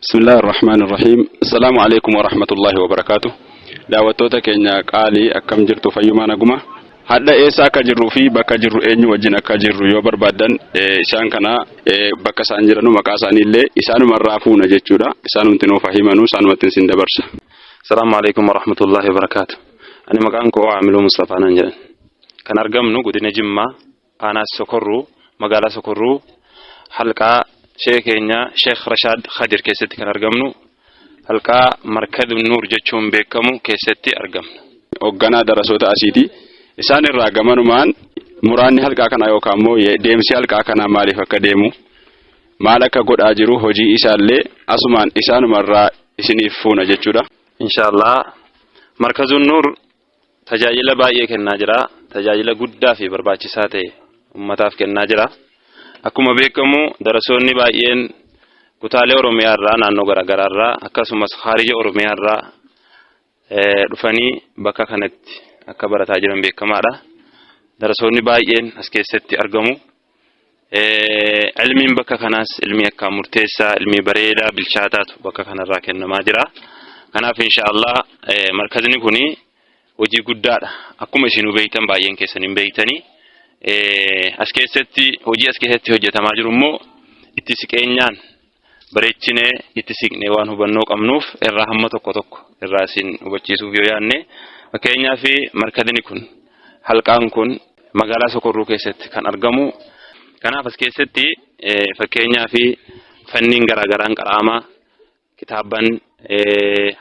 Bismillaahi Arrahmaani Arrahiim. Assalaamu Aleykum Warahmatullaahi Wabarakaatuh. Daawwattoota keenya qaalii akkam jirtu fayyumaa naguma. Hadha eessa akka jirruu fi bakka jirru eenyu wajjin akka jirru yoo barbaaddan isaan kana bakka isaan jiranu maqaa isaanii illee isaanumarraa fuuna jechuudha. Isaanumti nuuf haa himanu isaanumatti isin dabarsa. Assalaamu Aleykum Warahmatullaahi Wabarakaatuh. Ani maqaan koo Aamiluu Mustafaa naan jedhan. Kan argamnu godina Jimmaa Aanaa Sokorruu, magaalaa Sokorruu, halqaa sheekh keenya Sheekh Rashaad Khadir keessatti kan argamnu, halqaa Markaz Nuur jechuun beekamu keessatti argamna. Hogganaa darasoota asiiti. Isaan irraa gamanumaan muraanni halqaa kanaa yookaan immoo deemsi halqaa kanaa maaliif akka deemu, maal akka godhaa jiru hojii isaallee asumaan isaanumarraa isiniif fuuna jechuudha. Inshaallah Markazuun Nuur tajaajila baay'ee kennaa jira. Tajaajila guddaa fi barbaachisaa ta'e ummataaf kennaa jira. Akkuma beekamu darasoonni baay'een kutaalee Oromiyaa irraa naannoo garaagaraa irraa akkasumas haarija Oromiyaa irraa dhufanii bakka kanatti akka barataa jiran beekamaadha. Darasoonni baay'een as keessatti argamu. Ilmiin bakka kanaas ilmii akkaan murteessaa, ilmii bareedaa, bilchaataatu bakka kanarraa kennamaa jira. Kanaaf inshaallah markazni kun hojii guddaadha. Akkuma isinuu beektan baay'een keessan hin beektanii. As keessatti hojii as keessatti hojjetamaa jiru immoo itti siqeenyaan bareechinee itti siqnee waan hubannoo qabnuuf irraa hamma tokko tokko irraa isin hubachiisuuf yoo yaadne fakkeenyaaf markazini kun halqaan kun magaalaa Sokorruu keessatti kan argamu. Kanaaf as keessatti fakkeenyaaf fanniin garaagaraan qara'ama kitaabban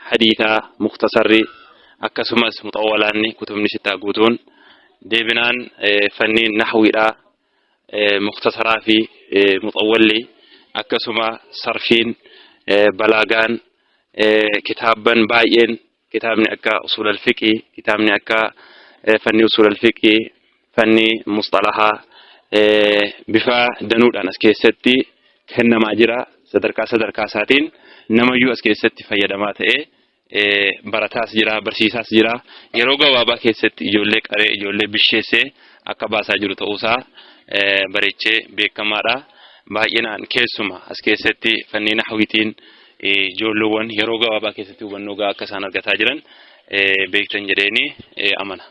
hadiitaa muktasarri akkasumas muxawwalaanni kutubni sittaa guutuun deebinaan fanniin nahwiidhaa muktasaraa fi muxawwalli akkasuma sarfiin balaagaan kitaabban baay'een kitaabni akka usuul alfiqii kitaabni akka fanni usuul alfiqii fanni musxalahaa bifa danuudhaan as keessatti kennamaa jira sadarkaa sadarkaa isaatiin namayyuu as keessatti fayyadamaa ta'ee barataas jira, barsiisaas jira. Yeroo gabaabaa keessatti ijoollee qaree, ijoollee bisheessee akka baasaa jiru ta'uusaa bareechee beekamaadha. Baay'inaan keessuma as keessatti fannii nahwiitiin ijoolleewwan yeroo gabaabaa keessatti hubannoo gahaa akka isaan argataa jiran beektan jedheeni amana.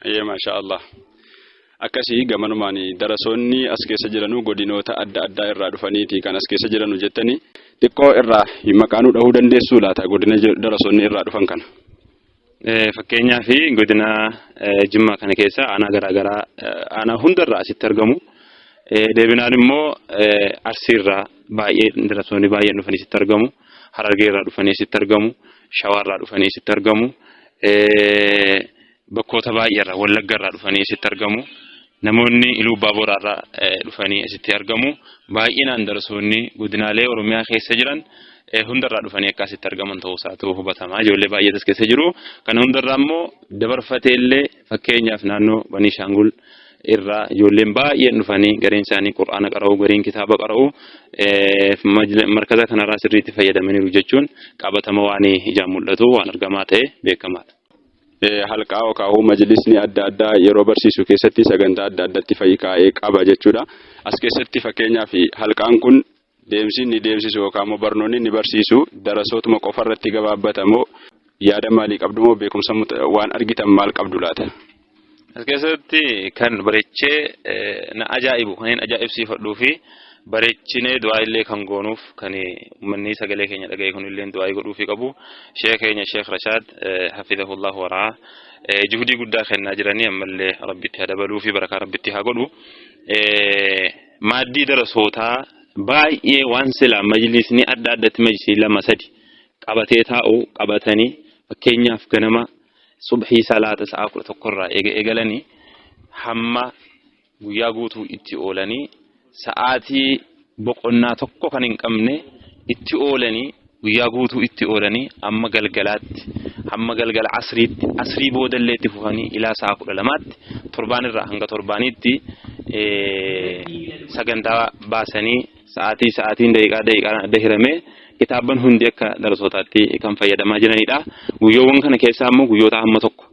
Ayyee maashaa Allah. Akkasii gamanumaan darasoonni as keessa jiranu godinoota adda addaa irraa dhufaniiti kan as keessa jiranu jettanii xiqqoo irraa maqaa nu dhahuu dandeessuu laata godina darasoonni irraa dhufan kana? Fakkeenyaaf godina Jimmaa kana keessa aanaa garaagaraa aanaa hundarraa asitti argamu. Deebinaan immoo Arsiirraa baay'ee darasoonni baay'een dhufanii asitti argamu. Harargeerraa dhufanii asitti argamu. Shawaarraa dhufanii asitti argamu. Bakkoota baay'eerraa Wallaggarraa dhufanii asitti argamu. Namoonni Iluu Abbaa Booraarraa dhufanii asitti argamu. Baay'inaan darasoonni godinaalee Oromiyaa keessa jiran hundarraa dhufanii akka asitti argaman ta'uu isaatu hubatama. Ijoollee baay'eetu as keessa jiru. Kana hundarraa immoo dabarfatee illee fakkeenyaaf naannoo Baniishaangul irraa ijoolleen baay'een dhufanii gariin isaanii qur'aana qara'u gariin kitaaba qara'u markaza kanarraa sirriitti fayyadamaniiru jechuun qabatama waan ijaan mul'atu waan argamaa ta'e beekamaadha. Halqaa yookaan majlisni adda addaa yeroo barsiisu keessatti sagantaa adda addatti fa'i kaa'ee qaba jechuudha. As keessatti fakkeenyaaf halqaan kun deemsi inni deemsisu yookaan immoo barnoonni inni barsiisu darasootuma qofa irratti gabaabbata moo yaada maalii qabdu moo beekumsa waan argitan maal qabdu laata? As keessatti kan bareechee na ajaa'ibu kan hin ajaa'ibsiifadhuu fi bareechinee du'aa illee kan goonuuf kan uummanni sagalee keenya dhaga'e kun illee du'aa godhuufii qabu sheekh keenya Sheekh Rashaad hafizahullahu waraa juhdii guddaa kennaa jiranii ammallee rabbitti haa dabaluu fi barakaa rabbitti haa godhu. Maaddii darasootaa baay'ee waan silaa majlisni adda addatti majlisii lama sadi qabatee taa'u qabatanii fakkeenyaaf ganama subhii salaata sa'a 11 irraa eega eegalanii hamma guyyaa guutuu itti oolanii sa'aatii boqonnaa tokko kan hin qabne itti oolanii guyyaa guutuu itti oolanii amma galgalaatti hamma galgala asriitti asrii boodallee itti fufanii ilaa sa'a 12tti torbaan irraa hanga torbaaniitti sagantaa baasanii sa'aatii sa'aatiin daqiiqaa daqiiqaan adda hiramee kitaabban hundi akka darasootaatti kan fayyadamaa jiranidha. Guyyoowwan kana keessaa immoo guyyoota hamma tokko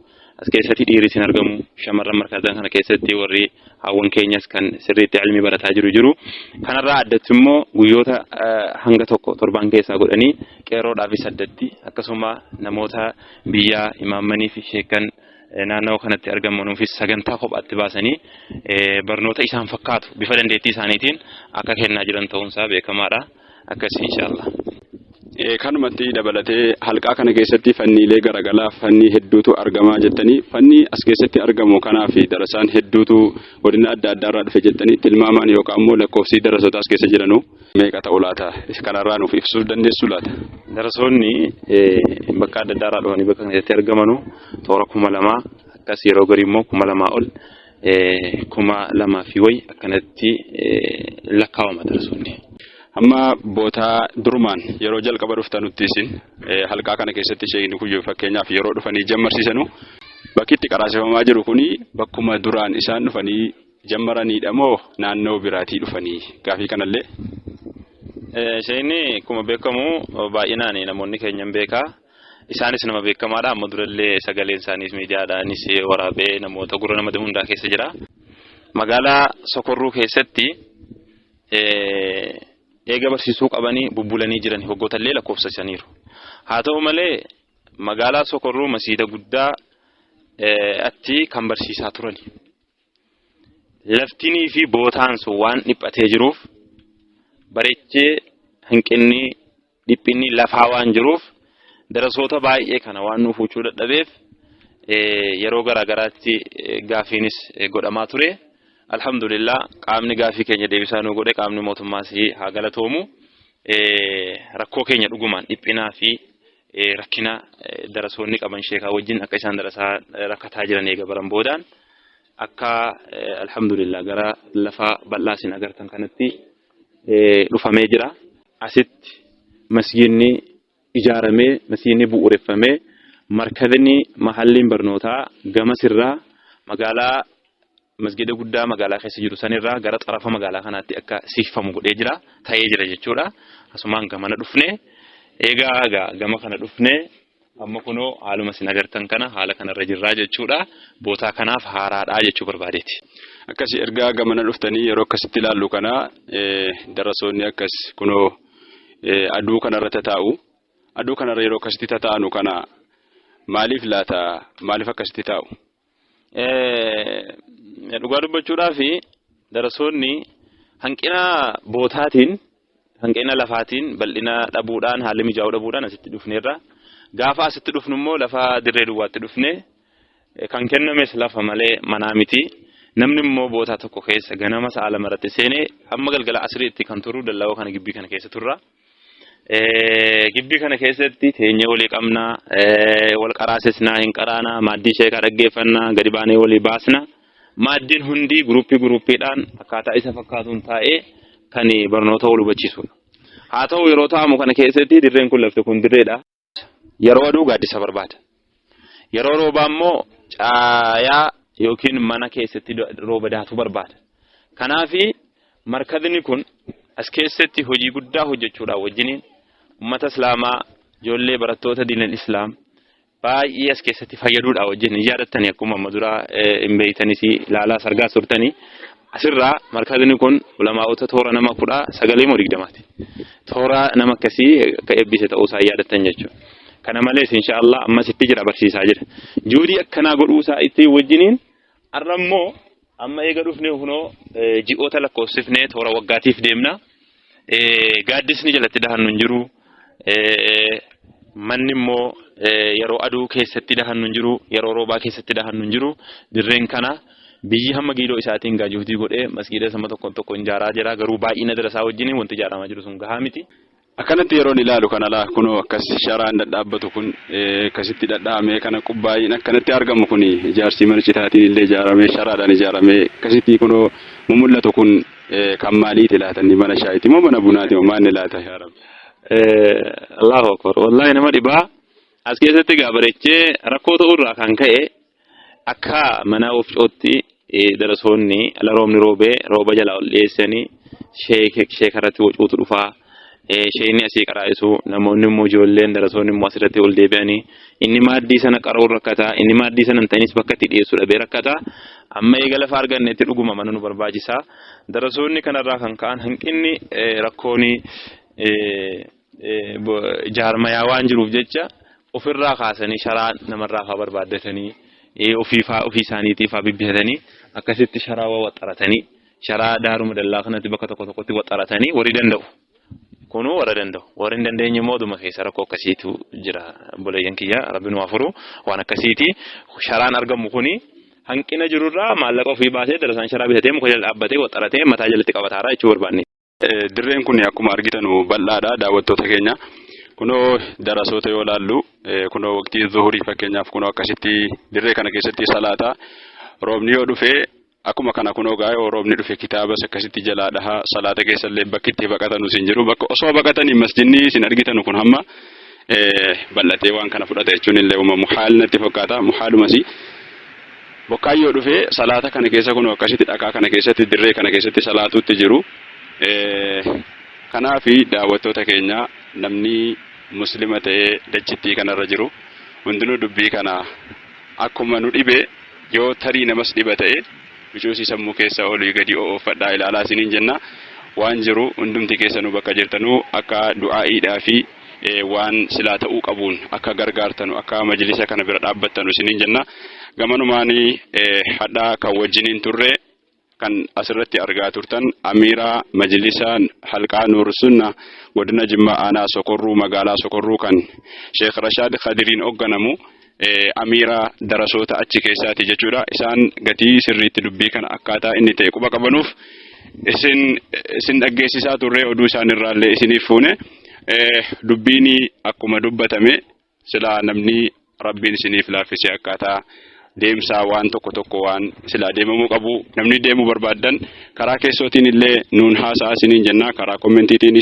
As keessatti dhiirris hin argamu. Shamarran markaza kana keessatti warri haawwan keenyas kan sirriitti ilmii barataa jiru jiru. Kanarraa addatti immoo guyyoota hanga tokko torbaan keessaa godhanii qeerroodhaafis addatti akkasuma namoota biyyaa imaammanii fi sheekkan naannawa kanatti argamanuufis sagantaa kophaatti baasanii barnoota isaan fakkaatu bifa dandeettii isaaniitiin akka kennaa jiran ta'uunsaa beekamaadha. Akkasii inshaallah. Kanumatti dabalatee halqaa kana keessatti fanniilee garagalaa fannii hedduutu argamaa jettanii fannii as keessatti argamu kanaaf darasaan hedduutu godina adda addaarraa dhufe jettanii tilmaamaan yookaan immoo lakkoofsi darasoota as keessa jiranuu meeqa ta'u laata? Kanarraa nuuf ibsuu dandeessuu laata? Darasoonni bakka adda addaarraa dhufanii bakka kanatti argamanu toora 2000 akkas yeroo garii immoo 2000 ol 2000 fi wayi akkanatti lakkaawama darasoonni. Amma bootaa durumaan yeroo jalqaba dhuftanutti isin halqaa kana keessatti sheekni kun fakkeenyaaf yeroo dhufanii jammarsiisanu bakki itti qaraasifamaa jiru kuni bakkuma duraan isaan dhufanii jammaraniidha moo naannoo biraatii dhufanii gaafii kanallee? Sheekni akkuma beekamu baay'inaan namoonni keenya hin beekaa. Isaanis nama beekamaadha. Amma durallee sagaleen isaaniis miidiyaadhaanis waraabee namoota gurra nama hundaa keessa jira. Magaalaa Sokorruu keessatti eega barsiisuu qabanii bubbulanii jiran waggoota lakkoofsisaniiru. Haa ta'u malee magaalaa Sokorruu masiida guddaa atti kan barsiisaa turani. Laftinii fi bootaan sun waan dhiphatee jiruuf bareechee hanqinni dhiphinni lafaa waan jiruuf darasoota baay'ee kana waan nuuf fuuchuu dadhabeef yeroo garaagaraatti gaafiinis godhamaa ture. Alhamdulillah qaamni gaafii keenya deebisaa nu godhe qaamni mootummaas haa galatoomu. Rakkoo keenya dhugumaan dhiphinaa fi rakkina darasoonni qaban sheekaa wajjin akka isaan darasaa rakkataa jiran eega baran boodaan akka alhamdulillah gara lafa bal'aa isin agartan kanatti dhufamee jira. Asitti masgiidni ijaaramee masgiidni bu'uureffamee markazni mahalliin barnootaa gamasirraa magaalaa masgiida guddaa magaalaa keessa jiru sanirraa gara xarafa magaalaa kanaatti akka siqfamu godhee jira ta'ee jira jechuudha. Asumaan gamana dhufne eegaa gama kana dhufne amma kunoo haaluma isin agartan kana haala kanarra jirraa jechuudha. Bootaa kanaaf haaraadhaa jechuu barbaadeeti. Akkasii ergaa gamana dhuftanii yeroo akkasitti ilaallu kana darasoonni akkas kunoo aduu kanarra tataa'u. Aduu kanarra yeroo akkasitti tataa'anu kana maaliif laata? Maaliif akkasitti taa'u? Dhugaa dubbachuudhaaf darasoonni hanqina bootaatiin hanqina lafaatiin bal'ina dhabuudhaan haalli mijaa'uu dhabuudhaan asitti dhufneerra. Gaafa asitti dhufnu immoo lafa dirree duwwaatti dhufne kan kennames lafa malee manaa miti. Namni immoo bootaa tokko keessa ganama sa'a lama irratti seenee hamma galgala asiriitti kan turu dallawoo kana gibbii kana keessa turra. Gibbii kana keessatti teenyee walii qabnaa, wal qaraasisnaa, hin qaraanaa, maaddii sheekaa dhaggeeffannaa, gadi baanee walii baasna. Maaddiin hundi guruppii guruppiidhaan akkaataa isa fakkaatuun taa'ee kan barnoota wal hubachiisudha. Haa ta'u yeroo taa'amu kana keessatti dirreen kun lafti kun dirreedha. Yeroo aduu gaaddisa barbaada. Yeroo roobaa immoo caayaa yookiin mana keessatti rooba daatu barbaada. Kanaafi markazni kun as keessatti hojii guddaa hojjechuudhaan wajjiniin uummata islaamaa ijoollee barattoota diinal islaam baay'ee as keessatti fayyaduudhaan wajjin hin yaadattanii akkuma amma duraa hin beeytanis ilaalaa sargaa turtanii asirraa markazni kun ulamaa'ota toora nama 19 moo 20ti. Toora nama akkasii akka eebbise ta'uusaa yaadattan jechuudha. Kana malees inshaallah ammas itti jira barsiisaa jira. Juudii akkanaa godhuusaa itti wajjiniin har'a immoo amma eega dhufne kunoo ji'oota lakkoofsifnee toora waggaatiif deemna. Gaaddisni jalatti dahannu hin jiru. Manni immoo yeroo aduu keessatti dahannu hin jiru. Yeroo roobaa keessatti dahannu hin jiru. Dirreen kana biyyi hamma giiloo isaatiin gaajuutii godhee masgiida sama tokko tokko ijaaraa jira. Garuu baay'ina darasaa wajjin wanti ijaaramaa jiru sun gahaa miti. Akkanatti yeroon ilaalu kana laa kunoo akkas sharaan dhadhaabbatu kun akkasitti dhadhaamee kana qubbaayiin akkanatti argamu kun ijaarsi mana citaatiin illee ijaaramee sharaadhaan ijaaramee akkasitti kunoo mumul'atu kun kan maaliiti laata inni mana shaayiiti moo mana bunaati moo maanni laata yaa Rabbi? Allahu akbar. Wallahi nama dhibaa. As keessatti gaa bareechee rakkoo ta'urraa kan ka'e akka mana ofcootti darasoonni ala roobni roobee rooba jalaa ol dhiyeessanii sheekarratti wacuutu dhufaa. Sheeyni asii qaraa'isu, namoonni immoo ijoolleen darasoonni immoo asirratti ol deebi'anii inni maaddii sana qara'uun rakkata, inni maaddii sana hin ta'inis bakka itti dhiyeessu dhabee rakkata. Amma eega lafa argannetti dhuguma mana nu barbaachisa. Darasoonni kanarraa kan ka'an hanqinni rakkoon jaarmayaa waan jiruuf jecha ofirraa kaasanii sharaa namarraa faa barbaaddatanii ofiifaa ofii isaaniitii faa bibbitatanii akkasitti sharaa waxxaratanii sharaa daaruma dallaa kanatti bakka tokko tokkotti waxxaratanii warri danda'u. Kunuu warra danda'u. Warri hin dandeenye immoo oduma keessa rakkoo akkasiitu jira. Obboleeyyan kiyya rabbi nu haa furu. Waan akkasiiti. Sharaan argamu kuni hanqina jirurraa maallaqa ofii baasee darasaan sharaa bitatee muka jala dhaabbatee waxxaratee mataa jalatti qabataara jechuu barbaanne. Dirreen kun akkuma argitanu bal'aadha daawwattoota keenya. Kunoo darasoota yoo laallu kunoo waqtii zuhurii fakkeenyaaf kunoo akkasitti dirree kana keessatti salaata. Roobni yoo dhufe akkuma kana kunoo gaa yoo roobni dhufe kitaabas akkasitti jalaa dhaha salaata keessallee bakki itti baqatanu sin jiru bakka osoo baqatanii masjidni isin argitanu kun hamma bal'atee waan kana fudhata jechuun illee uuma muhaal natti fakkaata muhaalumasi. Bokkaan yoo dhufe salaata kana keessa kunoo akkasitti dhakaa kana keessatti dirree kana keessatti salaatuutti jiru. Kanaafi daawwattoota keenya namni muslima ta'ee dachittii kanarra jiru hundinuu dubbii kana akkuma nu dhibe yoo tarii namas dhiba ta'e bicuusii sammuu keessa olii gadi o'ooffadhaa ilaalaa isiniin jenna. Waan jiru hundumti keessanuu bakka jirtanuu akka du'aa'iidhaa fi waan silaa ta'uu qabuun akka gargaartanu akka majlisa kana bira dhaabbattanu isiniin jenna. Gamanumaan hadhaa kan wajjiniin turre kan asirratti argaa turtan Amiira Majlisa Halqaa Nuur Sunna godina Jimmaa aanaa Sokorruu magaalaa Sokorruu kan Sheekh Rashaad Khadiriin hoogganamu Amiira darasoota achi keessaati jechuudha. Isaan gatii sirriitti dubbii kana akkaataa inni ta'e quba qabanuuf isin isin dhaggeessisaa turre oduu isaanirraallee isiniif fuune dubbiin akkuma dubbatame silaa namni Rabbiin isiniif laaffisee akkaataa deemsaa waan tokko tokko waan silaa deemamuu qabu namni deemuu barbaaddan karaa keessootiin illee nuun haasa'a isiniin jenna karaa kommentiitiin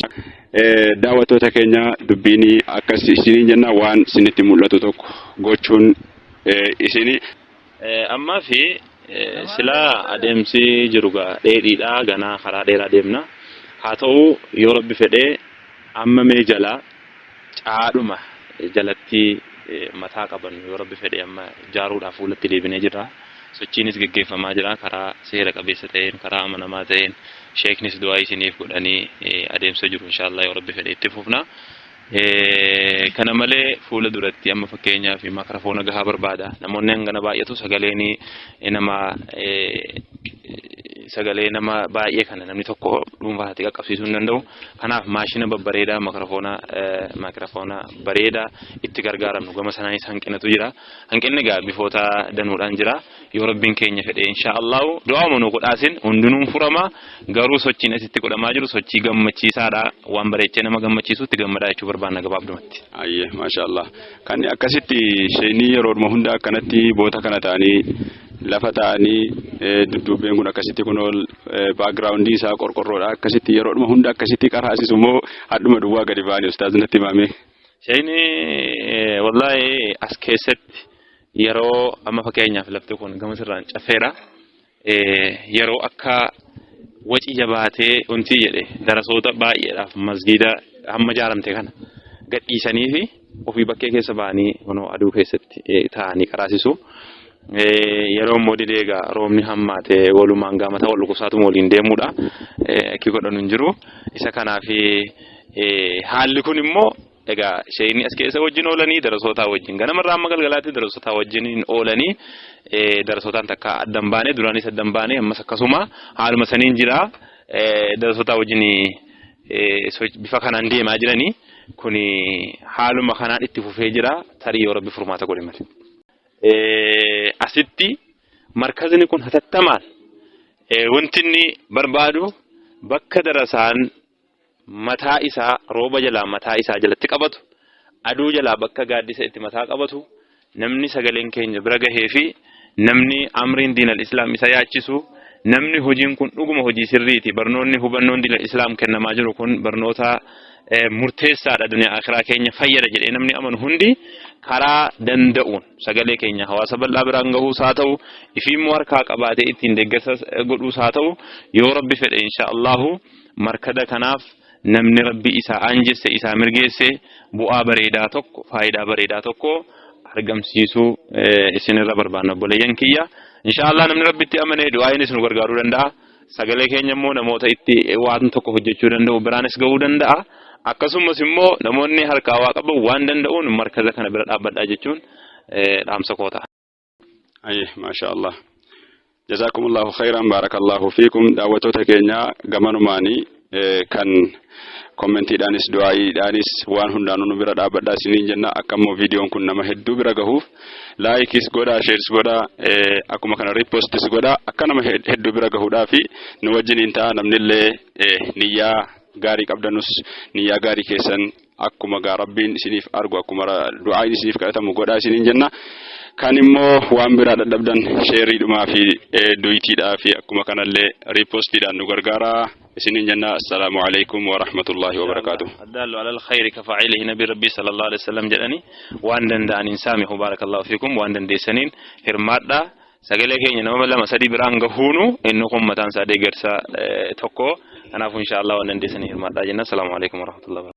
daawwattoota keenya dubbiin akkas isiniin jenna waan isinitti mul'atu tokko gochuun isini. Ammaa fi silaa adeemsi jiru gaa dheedhiidha ganaa karaa dheeraa deemna. Haa ta'u yoo Rabbi fedhee amma mee jalaa caadhuma jalatti mataa qabannu yoo Rabbi fedhe amma ijaaruudhaaf fuulatti deebinee jirra. Sochiinis geggeeffamaa jira karaa seera qabeessa ta'een karaa amanamaa ta'een sheeknis du'aa isiniif godhanii adeemsa jiru inshaallah yoo Rabbi fedhe itti fufna. Kana malee fuula duratti amma fakkeenyaaf makrafoona gahaa barbaada. Namoonni hangana baay'atu sagaleen nama sagalee nama baay'ee kana namni tokko dhuunfaatti qaqqabsiisuu hin danda'u. Kanaaf maashina babbareedaa makrafoona makrafoona bareedaa itti gargaaramnu gama sanaanis hanqinatu jira. Hanqinni egaa bifoota danuudhaan jira. Yoo Rabbiin keenya fedhe inshaa Allahu du'auma nu godhaasin hundinuun furama. Garuu sochiin asitti godhamaa jiru sochii gammachiisaadha. Waan bareechee nama gammachiisutti gammadaa jechuu barbaanna gabaabdumatti. Ayyee maasha Allah. Kan akkasitti sheenii yeroodhuma hunda akkanatti boota kana ta'anii lafa ta'anii dudduubbeen kun akkasitti kunoo baakgiraawundii isaa qorqorroodha akkasitti yeroodhuma hunda akkasitti qaraasisu immoo hadhuma duwwaa gadi ba'anii ustaaz natti himame. Shayni wallaahi as keessatti yeroo amma fakkeenyaaf lafti kun gama sirraan caffeedha. Yeroo akka waci jabaatee wanti jedhe darasoota baay'eedhaaf masgiida hamma ijaaramte kana gadhiisanii fi ofii bakkee keessa ba'anii kunoo aduu keessatti taa'anii qaraasisu. Yeroo immoo didee egaa roobni hammaate walumaan gaa mataa wal dhukkubsaatuma waliin deemuudha. Akki godhanu hin jiru. Isa kanaaf haalli kun immoo egaa sheeyni as keessa wajjin oolanii darasootaa wajjin ganamarraa amma galgalaatti darasootaa wajjin hin oolanii darasootaan takka adda hin baane duraanis adda hin baane ammas akkasuma haaluma saniin jira darasootaa wajjin bifa kanaan deemaa jiranii kun haaluma kanaan itti fufee jira tarii yoo rabbi furmaata godhe malee. Asitti markazni kun hatattamaan wanti inni barbaadu bakka darasaan mataa isaa rooba jalaa mataa isaa jalatti qabatu, aduu jalaa bakka gaaddisa itti mataa qabatu, namni sagaleen keenya bira gahee fi namni amriin diinal islaam isa yaachisu, namni hojiin kun dhuguma hojii sirriiti, barnoonni hubannoon diinal islaam kennamaa jiru kun barnoota murteessaadha duniyaa akhiraa keenya fayyada jedhee namni amanu hundi karaa danda'uun sagalee keenya hawaasa bal'aa biraan gahuus haa ta'u, ifii immoo harkaa qabaatee ittiin deeggarsa godhuus haa ta'u, yoo Rabbi fedhe insha Allahu markada kanaaf Namni Rabbi isaa aanjesse, isaa mirgeesse, bu'aa bareedaa tokko, faayidaa bareedaa tokko argamsiisuu isinirra barbaanna, obboleeyyan kiyya. Inshaallah, namni Rabbitti amane du'aayinis nu gargaaruu danda'a. Sagalee keenya immoo namoota itti waan tokko hojjechuu danda'u biraanis ga'uu danda'a. Akkasumas immoo namoonni harkaa waa qaban waan danda'uun markaza kana bira dhaabbadhaa jechuun dhaamsa koo ta'a. Ayi, maasha Allah. Jazakumullahu khairan, barakallahu fiikum. Daawwattoota keenya, gamanumaanii kan kommentiidhaanis du'aayiidhaanis waan hundaanuu nu bira dhaabbadhaa isiniin jenna. Akka immoo viidiyoon kun nama hedduu bira gahuuf like is godhaa, share is godhaa, akkuma kana repost is godhaa. Akka nama hedduu bira gahuudhaa fi nu wajjiniin ta'a. Namnillee niyyaa gaarii qabdanus niyyaa gaarii keessan akkuma gaa Rabbiin isiniif argu, akkuma du'aayin isiniif kadhatamu godhaa isiniin jenna. Kan immoo waan biraa dadhabdan share iidhumaa fi duet iidhaa fi akkuma kanallee repost iidhaan nu gargaaraa isiniin jenna. Assalaamu alaikum wa rahmatullahi wa barakaatuh. الدال على الخير كفاعله. نبي ربي صلى الله عليه وسلم jedhani, waan danda'aniin saamihu. Barakallahu fiikum. Waan dandeessaniin hirmaadhaa. Sagalee keenya nama lama sadii biraan gahuunu inni kun mataan isaa deeggarsa tokko. Kanaafuu, insha Allah, waan dandeessanii hirmaadhaa jenna. Assalaamu alaikum warahmatullahi.